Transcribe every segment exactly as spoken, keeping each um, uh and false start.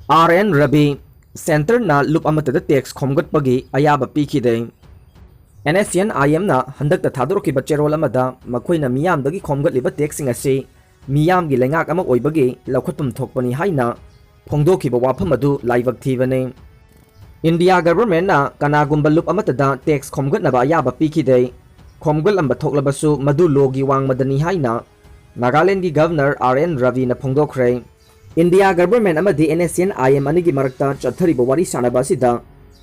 R and Ravi, ꯁꯦꯟꯇꯔꯅ ꯂꯨꯞ ꯑꯃꯠꯇꯗ ꯇꯦꯛꯁ ꯈꯣꯝꯒꯠꯄꯒꯤ ꯑꯌꯥꯕ ꯄꯤꯈꯤꯗꯦ꯫ ꯑꯦꯟ ꯑꯦꯁ ꯁꯤ ꯑꯦꯟ ꯑꯥꯏ ꯑꯦꯝꯅ ꯍꯟꯗꯛꯇ ꯊꯥꯗꯣꯔꯛꯈꯤꯕ ꯆꯦꯔꯣꯜ ꯑꯃꯗ ꯃꯈꯣꯏꯅ ꯃꯤꯌꯥꯝꯗꯒꯤ ꯈꯣꯝꯒꯠꯂꯤꯕ ꯇꯦꯛꯁꯁꯤꯡ ꯑꯁꯤ ꯃꯤꯌꯥꯝꯒꯤ ꯂꯩꯉꯥꯛ ꯑꯃ ꯑꯣꯏꯕꯒꯤ ꯂꯧꯈꯠꯐꯝ ꯊꯣꯛꯄꯅꯤ ꯍꯥꯏꯅ ꯐꯣꯡꯗꯣꯛꯈꯤꯕ ꯋꯥꯐꯝ ꯑꯗꯨ ꯂꯥꯏꯕꯛ ꯊꯤꯕꯅꯤ꯫ ꯏꯟꯗꯤꯌꯥ ꯒꯚꯔꯟꯃꯦꯟꯠꯅ ꯀꯅꯥꯒꯨꯝꯕ ꯂꯨꯞ ꯑꯃꯠꯇꯗ ꯇꯦꯛꯁ ꯈꯣꯝꯒꯠꯅꯕ ꯑꯌꯥꯕ ꯄꯤꯈꯤꯗꯦ꯫ ꯈꯣꯝꯒꯠꯂꯝꯕ ꯊꯣꯛꯂꯕꯁꯨ ꯃꯗꯨ ꯂꯣꯒꯤ ꯋꯥꯡꯃꯗꯅꯤ ꯍꯥꯏꯅ ꯅꯥꯒꯥꯂꯦꯟꯗꯒꯤ ꯒꯚꯔꯅꯔ ꯑꯥꯔ ꯑꯦꯟ ꯔꯕꯤꯅ ꯐꯣꯡꯗꯣꯛꯈ꯭ꯔꯦ꯫ ꯏꯟꯗꯤꯌꯥ ꯒꯚꯔꯟꯃꯦꯟꯠ ꯑꯃꯗꯤ ꯑꯦꯟ ꯑꯦꯁ ꯁꯤ ꯑꯦꯟ ꯑꯥꯏ ꯑꯦꯝ ꯑꯅꯤꯒꯤ ꯃꯔꯛꯇ ꯆꯠꯊꯔꯤꯕ ꯋꯥꯔꯤ ꯁꯥꯟꯅꯕ ꯑꯁꯤꯗ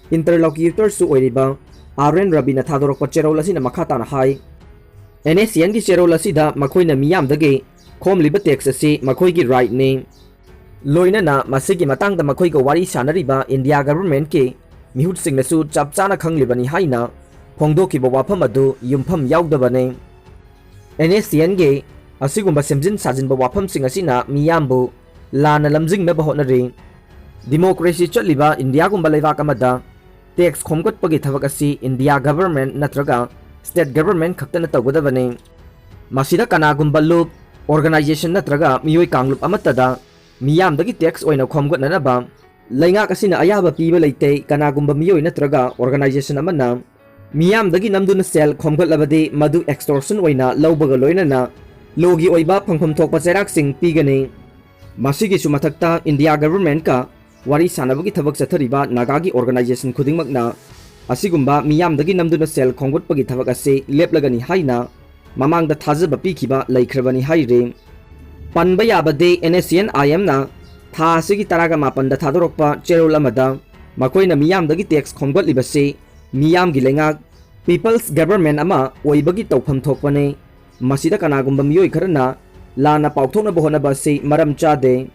ꯏꯟꯇꯔꯂꯣꯀ꯭ꯌꯨꯇꯔꯁꯨ ꯑꯣꯏꯔꯤꯕ ꯑꯥꯔ ꯑꯦꯟ ꯔꯕꯤꯅ ꯊꯥꯗꯣꯔꯛꯄ ꯆꯦꯔꯣꯜ ꯑꯁꯤꯅ ꯃꯈꯥ ꯇꯥꯅ ꯍꯥꯏ, ꯑꯦꯟ ꯑꯦꯁ ꯁꯤ ꯑꯦꯟꯒꯤ ꯆꯦꯔꯣꯜ ꯑꯁꯤꯗ ꯃꯈꯣꯏꯅ ꯃꯤꯌꯥꯝꯗꯒꯤ ꯈꯣꯝꯂꯤꯕ ꯇꯦꯛꯁ ꯑꯁꯤ ꯃꯈꯣꯏꯒꯤ ꯔꯥꯏꯠꯅꯤ꯫ ꯂꯣꯏꯅꯅ ꯃꯁꯤꯒꯤ ꯃꯇꯥꯡꯗ ꯃꯈꯣꯏꯒ ꯋꯥꯔꯤ ꯁꯥꯟꯅꯔꯤꯕ ꯏꯟꯗꯤꯌꯥ ꯒꯚꯔꯟꯃꯦꯟꯠꯀꯤ ꯃꯤꯍꯨꯠꯁꯤꯡꯅꯁꯨ ꯆꯞ ꯆꯥꯅ ꯈꯪꯂꯤꯕꯅꯤ ꯍꯥꯏꯅ ꯐꯣꯡꯗꯣꯛꯈꯤꯕ ꯋꯥꯐꯝ ꯑꯗꯨ ꯌꯨꯝꯐꯝ ꯌꯥꯎꯗꯕꯅꯤ꯫ ꯑꯦꯟ ꯑꯦꯁ ꯁꯤ ꯑꯦꯟꯒꯤ ꯑꯁꯤꯒꯨꯝꯕ ꯁꯦꯝꯖꯤꯟ ꯁꯥꯖꯤꯟꯕ ꯋꯥꯐꯝꯁꯤꯡ ꯑꯁꯤꯅ ꯃꯤꯌꯥꯝꯕꯨ ꯂꯥꯟꯅ ꯂꯝꯖꯤꯡꯅꯕ ꯍꯣꯠꯅꯔꯤ꯫ ꯗꯤꯃꯣꯀ꯭ꯔꯦꯁꯤ ꯆꯠꯂꯤꯕ ꯏꯟꯗꯤꯌꯥꯒꯨꯝꯕ ꯂꯩꯕꯥꯛ ꯑꯃꯗ ꯇꯦꯛꯁ ꯈꯣꯝꯒꯠꯄꯒꯤ ꯊꯕꯛ ꯑꯁꯤ ꯏꯟꯗꯤꯌꯥ ꯒꯚꯔꯟꯃꯦꯟꯠ ꯅꯠꯇ꯭ꯔꯒ ꯁ꯭ꯇꯦꯠ ꯒꯚꯔꯟꯃꯦꯟꯠ ꯈꯛꯇꯅ ꯇꯧꯒꯗꯕꯅꯤ꯫ ꯃꯁꯤꯗ ꯀꯅꯥꯒꯨꯝꯕ ꯂꯨꯞ, ꯑꯣꯔꯒꯅꯥꯏꯖꯦꯁꯟ ꯅꯠꯇ꯭ꯔꯒ ꯃꯤꯑꯣꯏ ꯀꯥꯡꯂꯨꯞ ꯑꯃꯠꯇꯗ ꯃꯤꯌꯥꯝꯗꯒꯤ ꯇꯦꯛꯁ ꯑꯣꯏꯅ ꯈꯣꯝꯒꯠꯅꯅꯕ ꯂꯩꯉꯥꯛ ꯑꯁꯤꯅ ꯑꯌꯥꯕ ꯄꯤꯕ ꯂꯩꯇꯦ꯫ ꯀꯅꯥꯒꯨꯝꯕ ꯃꯤꯑꯣꯏ ꯅꯠꯇ꯭ꯔꯒ ꯑꯣꯔꯒꯅꯥꯏꯖꯦꯁꯟ ꯑꯃꯅ ꯃꯤꯌꯥꯝꯗꯒꯤ ꯅꯝꯗꯨꯅ ꯁꯦꯜ ꯈꯣꯝꯒꯠꯂꯕꯗꯤ ꯃꯗꯨ ꯑꯦꯛꯁꯇꯣꯔꯁꯟ ꯑꯣꯏꯅ ꯂꯧꯕꯒ ꯂꯣꯏꯅꯅ ꯂꯣꯒꯤ ꯑꯣꯏꯕ ꯐꯪꯐꯝ ꯊꯣꯛꯄ ꯆꯩꯔꯥꯛꯁꯤꯡ ꯄꯤꯒꯅꯤ꯫ ꯃꯁꯤꯒꯤꯁꯨ ꯃꯊꯛꯇ ꯏꯟꯗꯤꯌꯥ ꯒꯚꯔꯟꯃꯦꯟꯠꯀ ꯋꯥꯔꯤ ꯁꯥꯟꯅꯕꯒꯤ ꯊꯕꯛ ꯆꯠꯊꯔꯤꯕ ꯅꯥꯒꯥꯒꯤ ꯑꯣꯔꯒꯅꯥꯏꯖꯦꯁꯟ ꯈꯨꯗꯤꯡꯃꯛꯅ ꯑꯁꯤꯒꯨꯝꯕ ꯃꯤꯌꯥꯝꯗꯒꯤ ꯅꯝꯗꯨꯅ ꯁꯦꯜ ꯈꯣꯝꯒꯠꯄꯒꯤ ꯊꯕꯛ ꯑꯁꯤ ꯂꯦꯞꯂꯒꯅꯤ ꯍꯥꯏꯅ ꯃꯃꯥꯡꯗ ꯊꯥꯖꯕ ꯄꯤꯈꯤꯕ ꯂꯩꯈ꯭ꯔꯕꯅꯤ ꯍꯥꯏꯔꯤ꯫ ꯄꯟꯕ ꯌꯥꯕꯗꯤ ꯑꯦꯟ ꯑꯦꯁ ꯁꯤ ꯑꯦꯟ ꯑꯥꯏ ꯑꯦꯝꯅ ꯊꯥ ꯑꯁꯤꯒꯤ ꯇꯔꯥꯒ ꯃꯥꯄꯟꯗ ꯊꯥꯗꯣꯔꯛꯄ ꯆꯦꯔꯣꯜ ꯑꯃꯗ ꯃꯈꯣꯏꯅ ꯃꯤꯌꯥꯝꯗꯒꯤ ꯇꯦꯛꯁ ꯈꯣꯝꯒꯠꯂꯤꯕꯁꯤ ꯃꯤꯌꯥꯝꯒꯤ ꯂꯩꯉꯥꯛ, ꯄꯤꯄꯜꯁ ꯒꯚꯔꯟꯃꯦꯟꯠ ꯑꯃ ꯑꯣꯏꯕꯒꯤ ꯇꯧꯐꯝ ꯊꯣꯛꯄꯅꯤ꯫ ꯃꯁꯤꯗ ꯀꯅꯥꯒꯨꯝꯕ ꯃꯤꯑꯣꯏ ꯈꯔꯅ ꯂꯥꯟꯅ ꯄꯥꯎꯊꯣꯛꯅꯕ ꯍꯣꯠꯅꯕ ꯑꯁꯤ ꯃꯔꯝ ꯆꯥꯗꯦ꯫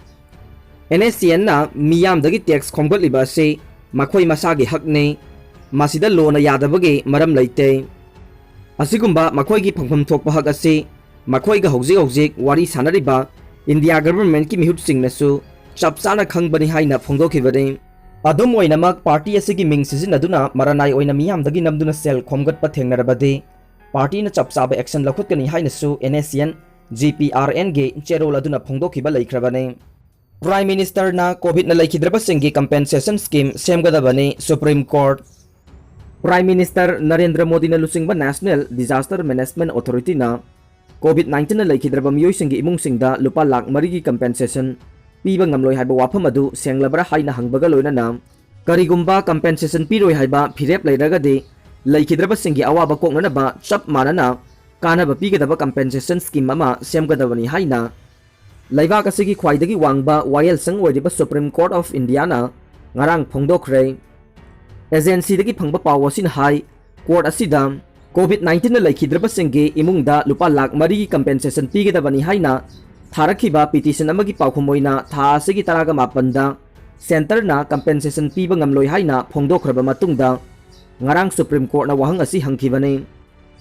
ꯑꯦꯟ ꯑꯦꯁ ꯁꯤ ꯑꯦꯟꯅ ꯃꯤꯌꯥꯝꯗꯒꯤ ꯇꯦꯛꯁ ꯈꯣꯝꯒꯠꯂꯤꯕ ꯑꯁꯤ ꯃꯈꯣꯏ ꯃꯁꯥꯒꯤ ꯍꯛꯅꯤ꯫ ꯃꯁꯤꯗ ꯂꯣꯅ ꯌꯥꯗꯕꯒꯤ ꯃꯔꯝ ꯂꯩꯇꯦ꯫ ꯑꯁꯤꯒꯨꯝꯕ ꯃꯈꯣꯏꯒꯤ ꯐꯪꯐꯝ ꯊꯣꯛꯄ ꯍꯛ ꯑꯁꯤ ꯃꯈꯣꯏꯒ ꯍꯧꯖꯤꯛ ꯍꯧꯖꯤꯛ ꯋꯥꯔꯤ ꯁꯥꯟꯅꯔꯤꯕ ꯏꯟꯗꯤꯌꯥ ꯒꯚꯔꯟꯃꯦꯟꯠꯀꯤ ꯃꯤꯍꯨꯠꯁꯤꯡꯅꯁꯨ ꯆꯞ ꯆꯥꯅ ꯈꯪꯕꯅꯤ ꯍꯥꯏꯅ ꯐꯣꯡꯗꯣꯛꯈꯤꯕꯅꯤ꯫ ꯑꯗꯨꯝ ꯑꯣꯏꯅꯃꯛ, ꯄꯥꯔꯇꯤ ꯑꯁꯤꯒꯤ ꯃꯤꯡ ꯁꯤꯖꯤꯟꯅꯗꯨꯅ ꯃꯔꯅꯥꯏ ꯑꯣꯏꯅ ꯃꯤꯌꯥꯝꯗꯒꯤ ꯅꯝꯗꯨꯅ ꯁꯦꯜ ꯈꯣꯝꯒꯠꯄ ꯊꯦꯡꯅꯔꯕꯗꯤ ꯄꯥꯔꯇꯤꯅ ꯆꯞ ꯆꯥꯕ ꯑꯦꯛꯁꯟ ꯂꯧꯈꯠꯀꯅꯤ ꯍꯥꯏꯅꯁꯨ N S C N G P R ꯑꯦꯟꯒꯤ ꯆꯦꯔꯣꯜ ꯑꯗꯨꯅ ꯐꯣꯡꯗꯣꯛꯈꯤꯕ ꯂꯩꯈ꯭ꯔꯕꯅꯤ꯫ Prime Ministerꯅ COVIDꯅ ꯂꯩꯈꯤꯗ꯭ꯔꯕꯁꯤꯡꯒꯤ compensation scheme ꯁꯦꯝꯒꯗꯕꯅꯤ, Supreme Court꯫ Prime Minister Narendra ꯃꯣꯗꯤꯅ ꯂꯨꯆꯤꯡꯕ National Disaster Management Authorityꯅ COVID nineteenꯅ ꯂꯩꯈꯤꯗ꯭ꯔꯕ ꯃꯤꯑꯣꯏꯁꯤꯡꯒꯤ ꯏꯃꯨꯡꯁꯤꯡꯗ ꯂꯨꯄꯥ ꯂꯥꯈ ꯃꯔꯤꯒꯤ compensation ꯄꯤꯕ ꯉꯝꯂꯣꯏ ꯍꯥꯏꯕ ꯋꯥꯐꯝ ꯑꯗꯨ ꯁꯦꯡꯂꯕ꯭ꯔꯥ ꯍꯥꯏꯅ ꯍꯪꯕꯒ ꯂꯣꯏꯅꯅ, ꯀꯔꯤꯒꯨꯝꯕ compensation ꯄꯤꯔꯣꯏ ꯍꯥꯏꯕ ꯐꯤꯔꯦꯞ ꯂꯩꯔꯒꯗꯤ, ꯂꯩꯈꯤꯗ꯭ꯔꯕꯁꯤꯡꯒꯤ ꯑꯋꯥꯕ ꯀꯣꯛꯅꯅꯕ ꯆꯞ ꯃꯥꯟꯅꯅ ꯀꯥꯟꯅꯕ ꯄꯤꯒꯗꯕ compensation scheme ꯑꯃ ꯁꯦꯝꯒꯗꯕꯅꯤ ꯍꯥꯏꯅ ꯂꯩꯕꯥꯛ ꯑꯁꯤꯒꯤ ꯈ꯭ꯋꯥꯏꯗꯒꯤ ꯋꯥꯡꯕ ꯋꯥꯌꯦꯜꯁꯪ ꯑꯣꯏꯔꯤꯕ Supreme Court of Indiaꯅ ꯉꯔꯥꯡ ꯐꯣꯡꯗꯣꯛꯈ꯭ꯔꯦ꯫ Agencyꯗꯒꯤ ꯐꯪꯕ ꯄꯥꯎ ꯑꯁꯤꯅ ꯍꯥꯏ, court ꯑꯁꯤꯗ COVID nineteenꯅ ꯂꯩꯈꯤꯗ꯭ꯔꯕꯁꯤꯡꯒꯤ ꯏꯃꯨꯡꯗ ꯂꯨꯄꯥ ꯂꯥꯈ ꯃꯔꯤꯒꯤ compensation ꯄꯤꯒꯗꯕꯅꯤ ꯍꯥꯏꯅ ꯊꯥꯔꯛꯈꯤꯕ petition ꯑꯃꯒꯤ ꯄꯥꯎꯈꯨꯝ ꯑꯣꯏꯅ ꯊꯥ ꯑꯁꯤꯒꯤ ꯇꯔꯥꯒ ꯃꯥꯄꯟꯗ centreꯅ compensation ꯄꯤꯕ ꯉꯝꯂꯣꯏ ꯍꯥꯏꯅ ꯐꯣꯡꯗꯣꯛꯈ꯭ꯔꯕ ꯃꯇꯨꯡꯗ, ꯉꯔꯥꯡ Supreme Courtꯅ ꯋꯥꯍꯪ ꯑꯁꯤ ꯍꯪꯈꯤꯕꯅꯤ꯫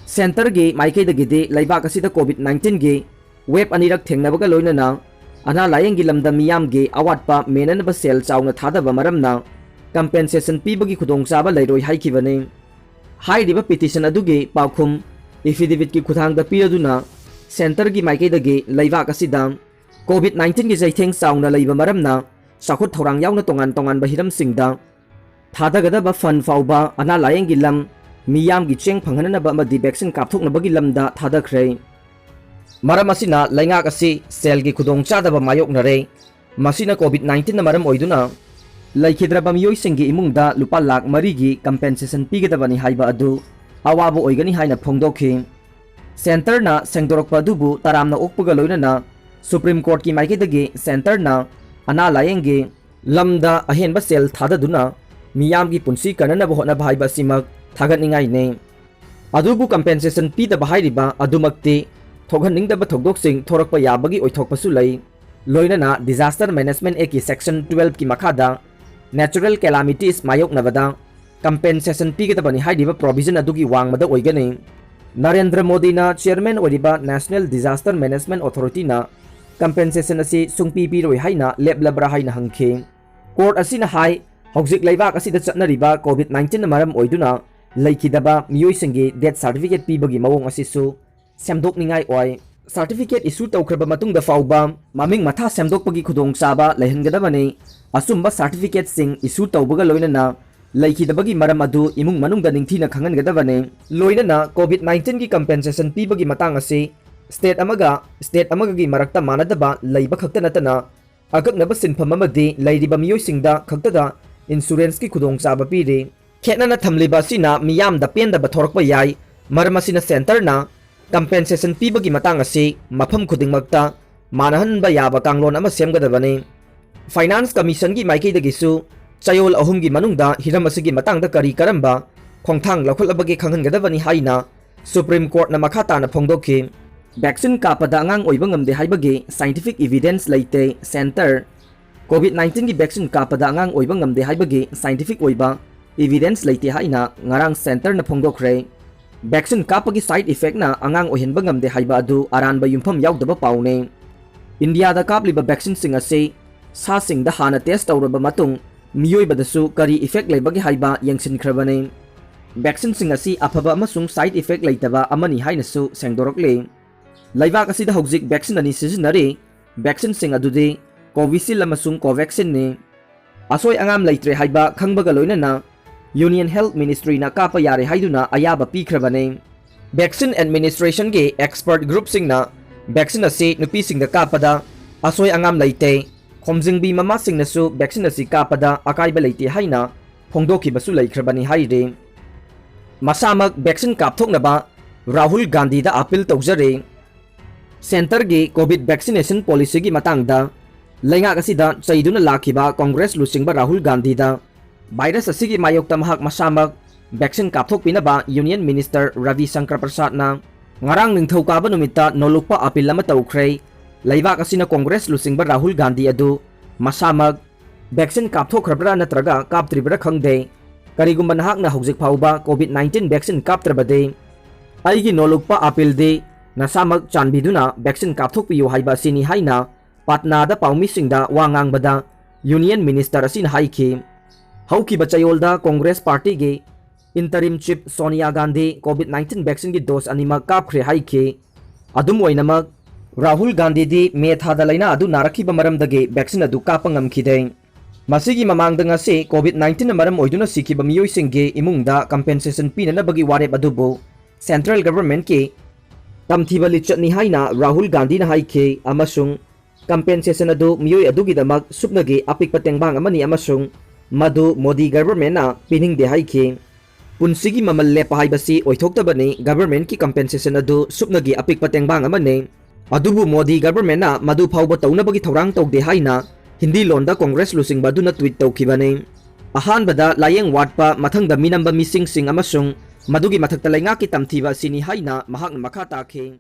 Centreꯒꯤ ꯃꯥꯏꯀꯩꯗꯒꯤꯗꯤ ꯂꯩꯕꯥꯛ ꯑꯁꯤꯗ COVID nineteenꯒꯤ wave ꯑꯅꯤꯔꯛ ꯊꯦꯡꯅꯕꯒ ꯂꯣꯏꯅꯅ ꯑꯅꯥ ꯂꯥꯌꯦꯡꯒꯤ ꯂꯝꯗ ꯃꯤꯌꯥꯝꯒꯤ ꯑꯋꯥꯠꯄ ꯃꯦꯟꯅꯅꯕ ꯁꯦꯜ ꯆꯥꯎꯅ ꯊꯥꯗꯕ ꯃꯔꯝꯅ compensation ꯄꯤꯕꯒꯤ ꯈꯨꯗꯣꯡꯆꯥꯕ ꯂꯩꯔꯣꯏ ꯍꯥꯏꯈꯤꯕꯅꯤ꯫ ꯍꯥꯏꯔꯤꯕ petition ꯑꯗꯨꯒꯤ ꯄꯥꯎꯈꯨꯝ affidavitꯀꯤ ꯈꯨꯠꯊꯥꯡꯗ ꯄꯤꯔꯗꯨꯅ centreꯒꯤ ꯃꯥꯏꯀꯩꯗꯒꯤ ꯂꯩꯕꯥꯛ ꯑꯁꯤꯗ COVID nineteenꯒꯤ ꯆꯩꯊꯦꯡ ꯆꯥꯎꯅ ꯂꯩꯕ ꯃꯔꯝꯅ ꯆꯥꯎꯈꯠ ꯊꯧꯔꯥꯡ ꯌꯥꯎꯅ ꯇꯣꯉꯥꯟ ꯇꯣꯉꯥꯟꯕ ꯍꯤꯔꯝꯁꯤꯡꯗ ꯊꯥꯗꯒꯗꯕ fund ꯐꯥꯎꯕ ꯑꯅꯥ ꯂꯥꯌꯦꯡꯒꯤ ꯂꯝ, ꯃꯤꯌꯥꯝꯒꯤ ꯆꯦꯡ ꯐꯪꯍꯟꯅꯕ ꯑꯃꯗꯤ vaccine ꯀꯥꯞꯊꯣꯛꯅꯕꯒꯤ ꯂꯝꯗ ꯊꯥꯗꯈ꯭ꯔꯦ꯫ ꯃꯔꯝ ꯑꯁꯤꯅ ꯂꯩꯉꯥꯛ ꯑꯁꯤ ꯁꯦꯜꯒꯤ ꯈꯨꯗꯣꯡꯆꯥꯗꯕ ꯃꯥꯌꯣꯛꯅꯔꯦ꯫ ꯃꯁꯤꯅ COVID nineteenꯅ ꯃꯔꯝ ꯑꯣꯏꯗꯨꯅ ꯂꯩꯈꯤꯗ꯭ꯔꯕ ꯃꯤꯑꯣꯏꯁꯤꯡꯒꯤ ꯏꯃꯨꯡꯗ ꯂꯨꯄꯥ ꯂꯥꯈ ꯃꯔꯤꯒꯤ compensation ꯄꯤꯒꯗꯕꯅꯤ ꯍꯥꯏꯕ ꯑꯗꯨ ꯑꯋꯥꯕ ꯑꯣꯏꯒꯅꯤ ꯍꯥꯏꯅ ꯐꯣꯡꯗꯣꯛꯈꯤ꯫ Centreꯅ ꯁꯦꯡꯗꯣꯔꯛꯄ ꯑꯗꯨꯕꯨ ꯇꯔꯥꯝꯅ ꯑꯣꯛꯄꯒ ꯂꯣꯏꯅꯅ Supreme Courtꯀꯤ ꯃꯥꯏꯀꯩꯗꯒꯤ centreꯅ ꯑꯅꯥ ꯂꯥꯌꯦꯡꯒꯤ ꯂꯝꯗ ꯑꯍꯦꯟꯕ ꯁꯦꯜ ꯊꯥꯗꯗꯨꯅ ꯃꯤꯌꯥꯝꯒꯤ ꯄꯨꯟꯁꯤ ꯀꯟꯅꯅꯕ ꯍꯣꯠꯅꯕ ꯍꯥꯏꯕ ꯑꯁꯤꯃꯛ ꯊꯥꯒꯠꯅꯤꯡꯉꯥꯏꯅꯤ꯫ ꯑꯗꯨꯕꯨ compensation ꯄꯤꯗꯕ ꯍꯥꯏꯔꯤꯕ ꯑꯗꯨꯃꯛꯇꯤ ꯊꯣꯛꯍꯟꯅꯤꯡꯗꯕ ꯊꯧꯗꯣꯛꯁꯤꯡ ꯊꯣꯔꯛꯄ ꯌꯥꯕꯒꯤ ꯑꯣꯏꯊꯣꯛꯄꯁꯨ ꯂꯩ꯫ ꯂꯣꯏꯅꯅ Disaster Management Actꯀꯤ section twelveꯀꯤ ꯃꯈꯥꯗ natural calamities ꯃꯥꯌꯣꯛꯅꯕꯗ compensation ꯄꯤꯒꯗꯕꯅꯤ ꯍꯥꯏꯔꯤꯕ provision ꯑꯗꯨꯒꯤ ꯋꯥꯡꯃꯗ ꯑꯣꯏꯒꯅꯤ꯫ ꯅꯔꯦꯟꯗ꯭ꯔ ꯃꯣꯗꯤꯅ chairman ꯑꯣꯏꯔꯤꯕ National Disaster Management Authorityꯅ compensation ꯑꯁꯤ ꯁꯨꯡꯄꯤ ꯄꯤꯔꯣꯏ ꯍꯥꯏꯅ ꯂꯦꯞꯂꯕ꯭ꯔꯥ ꯍꯥꯏꯅ ꯍꯪꯈꯤ꯫ Court ꯑꯁꯤꯅ ꯍꯥꯏ, ꯍꯧꯖꯤꯛ ꯂꯩꯕꯥꯛ ꯑꯁꯤꯗ ꯆꯠꯅꯔꯤꯕ COVID nineteenꯅ ꯃꯔꯝ ꯑꯣꯏꯗꯨꯅ ꯂꯩꯈꯤꯗꯕ ꯃꯤꯑꯣꯏꯁꯤꯡꯒꯤ death certificate ꯄꯤꯕꯒꯤ ꯃꯑꯣꯡ ꯑꯁꯤꯁꯨ ꯁꯦꯝꯗꯣꯛꯅꯤꯡꯉꯥꯏ ꯑꯣꯏ꯫ Certificate issue ꯇꯧꯈ꯭ꯔꯕ ꯃꯇꯨꯡꯗ ꯐꯥꯎꯕ ꯃꯃꯤꯡ ꯃꯊꯥ ꯁꯦꯝꯗꯣꯛꯄꯒꯤ ꯈꯨꯗꯣꯡꯆꯥꯕ ꯂꯩꯍꯟꯒꯗꯕꯅꯤ꯫ ꯑꯆꯨꯝꯕ certificateꯁꯤꯡ issue ꯇꯧꯕꯒ ꯂꯣꯏꯅꯅ ꯂꯩꯈꯤꯗꯕꯒꯤ ꯃꯔꯝ ꯑꯗꯨ ꯏꯃꯨꯡ ꯃꯅꯨꯡꯗ ꯅꯤꯡꯊꯤꯅ ꯈꯪꯍꯟꯒꯗꯕꯅꯤ꯫ ꯂꯣꯏꯅꯅ COVID nineteenꯒꯤ compensation ꯄꯤꯕꯒꯤ ꯃꯇꯥꯡ ꯑꯁꯤ state ꯑꯃꯒ state ꯑꯃꯒꯒꯤ ꯃꯔꯛꯇ ꯃꯥꯟꯅꯗꯕ ꯂꯩꯕ ꯈꯛꯇ ꯅꯠꯇꯅ ꯑꯀꯛꯅꯕ ꯁꯤꯟꯐꯝ ꯑꯃꯗꯤ ꯂꯩꯔꯤꯕ ꯃꯤꯑꯣꯏꯁꯤꯡꯗ ꯈꯛꯇꯗ insuranceꯀꯤ ꯈꯨꯗꯣꯡꯆꯥꯕ ꯄꯤꯔꯤ꯫ ꯈꯦꯠꯅꯅ ꯊꯝꯂꯤꯕ ꯑꯁꯤꯅ ꯃꯤꯌꯥꯝꯗ ꯄꯦꯟꯗꯕ ꯊꯣꯔꯛꯄ ꯌꯥꯏ꯫ ꯃꯔꯝ ꯑꯁꯤꯅ centreꯅ compensation ꯄꯤꯕꯒꯤ ꯃꯇꯥꯡ ꯑꯁꯤ ꯃꯐꯝ ꯈꯨꯗꯤꯡꯃꯛꯇ ꯃꯥꯟꯅꯍꯟꯕ ꯌꯥꯕ ꯀꯥꯡꯂꯣꯟ ꯑꯃ ꯁꯦꯝꯒꯗꯕꯅꯤ꯫ Finance Commissionꯒꯤ ꯃꯥꯏꯀꯩꯗꯒꯤꯁꯨ ꯆꯌꯣꯜ ꯑꯍꯨꯝꯒꯤ ꯃꯅꯨꯡꯗ ꯍꯤꯔꯝ ꯑꯁꯤꯒꯤ ꯃꯇꯥꯡꯗ ꯀꯔꯤ ꯀꯔꯝꯕ ꯈꯣꯡꯊꯥꯡ ꯂꯧꯈꯠꯂꯕꯒꯦ ꯈꯪꯍꯟꯒꯗꯕꯅꯤ ꯍꯥꯏꯅ Supreme Courtꯅ ꯃꯈꯥ ꯇꯥꯅ ꯐꯣꯡꯗꯣꯛꯈꯤ꯫ Vaccine ꯀꯥꯞꯄꯗ ꯑꯉꯥꯡ ꯑꯣꯏꯕ ꯉꯝꯗꯦ ꯍꯥꯏꯕꯒꯤ scientific evidence ꯂꯩꯇꯦ꯫ Centre꯫ COVID nineteenꯒꯤ vaccine ꯀꯥꯞꯄꯗ ꯑꯉꯥꯡ ꯑꯣꯏꯕ ꯉꯝꯗꯦ ꯍꯥꯏꯕꯒꯤ scientific ꯑꯣꯏꯕ evidence ꯂꯩꯇꯦ ꯍꯥꯏꯅ ꯉꯔꯥꯡ centreꯅ ꯐꯣꯡꯗꯣꯛꯈ꯭ꯔꯦ꯫ Vaccine ꯀꯥꯞꯄꯒꯤ side effectꯅ ꯑꯉꯥꯡ ꯑꯣꯏꯍꯟꯕ ꯉꯝꯗꯦ ꯍꯥꯏꯕ ꯑꯗꯨ ꯑꯔꯥꯟꯕ ꯌꯨꯝꯐꯝ ꯌꯥꯎꯗꯕ ꯄꯥꯎꯅꯤ꯫ ꯏꯟꯗꯤꯌꯥꯗ ꯀꯥꯞꯂꯤꯕ vaccineꯁꯤꯡ ꯑꯁꯤ ꯁꯥꯁꯤꯡꯗ ꯍꯥꯟꯅ test ꯇꯧꯔꯕ ꯃꯇꯨꯡ ꯃꯤꯑꯣꯏꯕꯗꯁꯨ ꯀꯔꯤ effect ꯂꯩꯕꯒꯦ ꯍꯥꯏꯕ ꯌꯦꯡꯁꯤꯟꯈ꯭ꯔꯕꯅꯤ꯫ Vaccineꯁꯤꯡ ꯑꯁꯤ ꯑꯐꯕ ꯑꯃꯁꯨꯡ side effect ꯂꯩꯇꯕ ꯑꯃꯅꯤ ꯍꯥꯏꯅꯁꯨ ꯁꯦꯡꯗꯣꯔꯛꯂꯤ꯫ ꯂꯩꯕꯥꯛ ꯑꯁꯤꯗ ꯍꯧꯖꯤꯛ vaccine ꯑꯅꯤ ꯁꯤꯖꯤꯟꯅꯔꯤ꯫ Vaccineꯁꯤꯡ ꯑꯗꯨꯗꯤ Covishield ꯑꯃꯁꯨꯡ Covaxinꯅꯤ꯫ ꯑꯁꯣꯏ ꯑꯉꯥꯝ ꯂꯩꯇ꯭ꯔꯦ ꯍꯥꯏꯕ ꯈꯪꯕꯒ ꯂꯣꯏꯅꯅ Union Health Ministryꯅ ꯀꯥꯞꯄ ꯌꯥꯔꯦ ꯍꯥꯏꯗꯨꯅ ꯑꯌꯥꯕ ꯄꯤꯈ꯭ꯔꯕꯅꯤ꯫ Vaccine Administrationꯒꯤ expert groupꯁꯤꯡꯅ vaccine ꯑꯁꯤ ꯅꯨꯄꯤꯁꯤꯡꯗ ꯀꯥꯞꯄꯗ ꯑꯁꯣꯏ ꯑꯉꯥꯝ ꯂꯩꯇꯦ꯫ ꯈꯣꯝꯖꯤꯟꯕꯤ ꯃꯃꯥꯁꯤꯡꯅꯁꯨ vaccine ꯑꯁꯤ ꯀꯥꯞꯄꯗ ꯑꯀꯥꯏꯕ ꯂꯩꯇꯦ ꯍꯥꯏꯅ ꯐꯣꯡꯗꯣꯛꯈꯤꯕꯁꯨ ꯂꯩꯈ꯭ꯔꯕꯅꯤ ꯍꯥꯏꯔꯤ꯫ ꯃꯁꯥꯃꯛ vaccine ꯀꯥꯞꯊꯣꯛꯅꯕ ꯔꯥꯍꯨꯜ ꯒꯥꯟꯙꯤꯗ appeal ꯇꯧꯖꯔꯤ꯫ Centreꯒꯤ COVID vaccination policyꯒꯤ ꯃꯇꯥꯡꯗ ꯂꯩꯉꯥꯛ ꯑꯁꯤꯗ ꯆꯩꯗꯨꯅ ꯂꯥꯛꯈꯤꯕ Congress ꯂꯨꯆꯤꯡꯕ ꯔꯥꯍꯨꯜ ꯒꯥꯟꯙꯤꯗ virus ꯑꯁꯤꯒꯤ ꯃꯥꯌꯣꯛꯇ ꯃꯍꯥꯛ ꯃꯁꯥꯃꯛ vaccine ꯀꯥꯞꯊꯣꯛꯄꯤꯅꯕ Union Minister Ravi Shankar ꯄ꯭ꯔꯁꯥꯗꯅ ꯉꯔꯥꯡ ꯅꯤꯡꯊꯧꯀꯥꯕ ꯅꯨꯃꯤꯠꯇ ꯅꯣꯜꯂꯨꯛꯄ appeal ꯑꯃ ꯇꯧꯈ꯭ꯔꯦ꯫ ꯂꯩꯕꯥꯛ ꯑꯁꯤꯅ Congress ꯂꯨꯆꯤꯡꯕ ꯔꯥꯍꯨꯜ ꯒꯥꯟꯙꯤ ꯑꯗꯨ ꯃꯁꯥꯃꯛ vaccine ꯀꯥꯞꯊꯣꯛꯈ꯭ꯔꯕ꯭ꯔꯥ ꯅꯠꯇ꯭ꯔꯒ ꯀꯥꯞꯇ꯭ꯔꯤꯕ꯭ꯔꯥ ꯈꯪꯗꯦ꯫ ꯀꯔꯤꯒꯨꯝꯕ ꯅꯍꯥꯛꯅ ꯍꯧꯖꯤꯛ ꯐꯥꯎꯕ COVID nineteen vaccine ꯀꯥꯞꯇ꯭ꯔꯕꯗꯤ, ꯑꯩꯒꯤ ꯅꯣꯜꯂꯨꯛꯄ appealꯗꯤ ꯅꯁꯥꯃꯛ ꯆꯥꯟꯕꯤꯗꯨꯅ vaccine ꯀꯥꯞꯊꯣꯛꯄꯤꯌꯨ ꯍꯥꯏꯕ ꯑꯁꯤꯅꯤ ꯍꯥꯏꯅ ꯄꯥꯠꯅꯥꯗ ꯄꯥꯎꯃꯤꯁꯤꯡꯗ ꯋꯥ ꯉꯥꯡꯕꯗ Union Minister ꯑꯁꯤꯅ ꯍꯥꯏꯈꯤ꯫ ꯍꯧꯈꯤꯕ ꯆꯌꯣꯜꯗ Congress partyꯒꯤ interim chief Sonia Gandhi COVID nineteen vaccineꯒꯤ dose ꯑꯅꯤꯃꯛ ꯀꯥꯞꯈ꯭ꯔꯦ ꯍꯥꯏꯈꯤ꯫ ꯑꯗꯨꯝ ꯑꯣꯏꯅꯃꯛ, ꯔꯥꯍꯨꯜ ꯒꯥꯟꯙꯤꯗꯤ ꯃꯦ ꯊꯥꯗ ꯂꯥꯏꯅꯥ ꯑꯗꯨ ꯅꯥꯔꯛꯈꯤꯕ ꯃꯔꯝꯗꯒꯤ vaccine ꯑꯗꯨ ꯀꯥꯞꯄ ꯉꯝꯈꯤꯗꯦ꯫ ꯃꯁꯤꯒꯤ ꯃꯃꯥꯡꯗ ꯉꯁꯤ COVID nineteen ꯃꯔꯝ ꯑꯣꯏꯗꯨꯅ ꯁꯤꯈꯤꯕ ꯃꯤꯑꯣꯏꯁꯤꯡꯒꯤ ꯏꯃꯨꯡꯗ compensation ꯄꯤꯅꯅꯕꯒꯤ ꯋꯥꯔꯦꯞ ꯑꯗꯨꯕꯨ central governmentꯀꯤ ꯇꯝꯊꯤꯕ ꯂꯤꯆꯠꯅꯤ ꯍꯥꯏꯅ ꯔꯥꯍꯨꯜ ꯒꯥꯟꯙꯤꯅ ꯍꯥꯏꯈꯤ ꯑꯃꯁꯨꯡ compensation ꯑꯗꯨ ꯃꯤꯑꯣꯏ ꯑꯗꯨꯒꯤꯗꯃꯛ ꯁꯨꯞꯅꯒꯤ ꯑꯄꯤꯛꯄ ꯇꯦꯡꯕꯥꯡ ꯑꯃꯅꯤ ꯑꯃꯁꯨꯡ ꯃꯗꯨ ꯃꯣꯗꯤ governmentꯅ ꯄꯤꯅꯤꯡꯗꯦ ꯍꯥꯏꯈꯤ꯫ ꯄꯨꯟꯁꯤꯒꯤ ꯃꯃꯜ ꯂꯦꯞꯄ ꯍꯥꯏꯕꯁꯤ ꯑꯣꯏꯊꯣꯛꯇꯕꯅꯤ, governmentꯀꯤ compensation ꯑꯗꯨ ꯁꯨꯞꯅꯒꯤ ꯑꯄꯤꯛꯄ ꯇꯦꯡꯕꯥꯡ ꯑꯃꯅꯤ꯫ ꯑꯗꯨꯕꯨ ꯃꯣꯗꯤ governmentꯅ ꯃꯗꯨ ꯐꯥꯎꯕ ꯇꯧꯅꯕꯒꯤ ꯊꯧꯔꯥꯡ ꯇꯧꯗꯦ ꯍꯥꯏꯅ ꯍꯤꯟꯗꯤ ꯂꯣꯟꯗ Congress ꯂꯨꯆꯤꯡꯕ ꯑꯗꯨꯅ tweet ꯇꯧꯈꯤꯕꯅꯤ꯫ ꯑꯍꯥꯟꯕꯗ ꯂꯥꯌꯦꯡ ꯋꯥꯠꯄ, ꯃꯊꯪꯗ ꯃꯤꯅꯝꯕ ꯃꯤꯁꯤꯡꯁꯤꯡ ꯑꯃꯁꯨꯡ ꯃꯗꯨꯒꯤ ꯃꯊꯛꯇ ꯂꯩꯉꯥꯛꯀꯤ ꯇꯝꯊꯤꯕ ꯑꯁꯤꯅꯤ ꯍꯥꯏꯅ ꯃꯍꯥꯛꯅ ꯃꯈꯥ ꯇꯥꯈꯤ꯫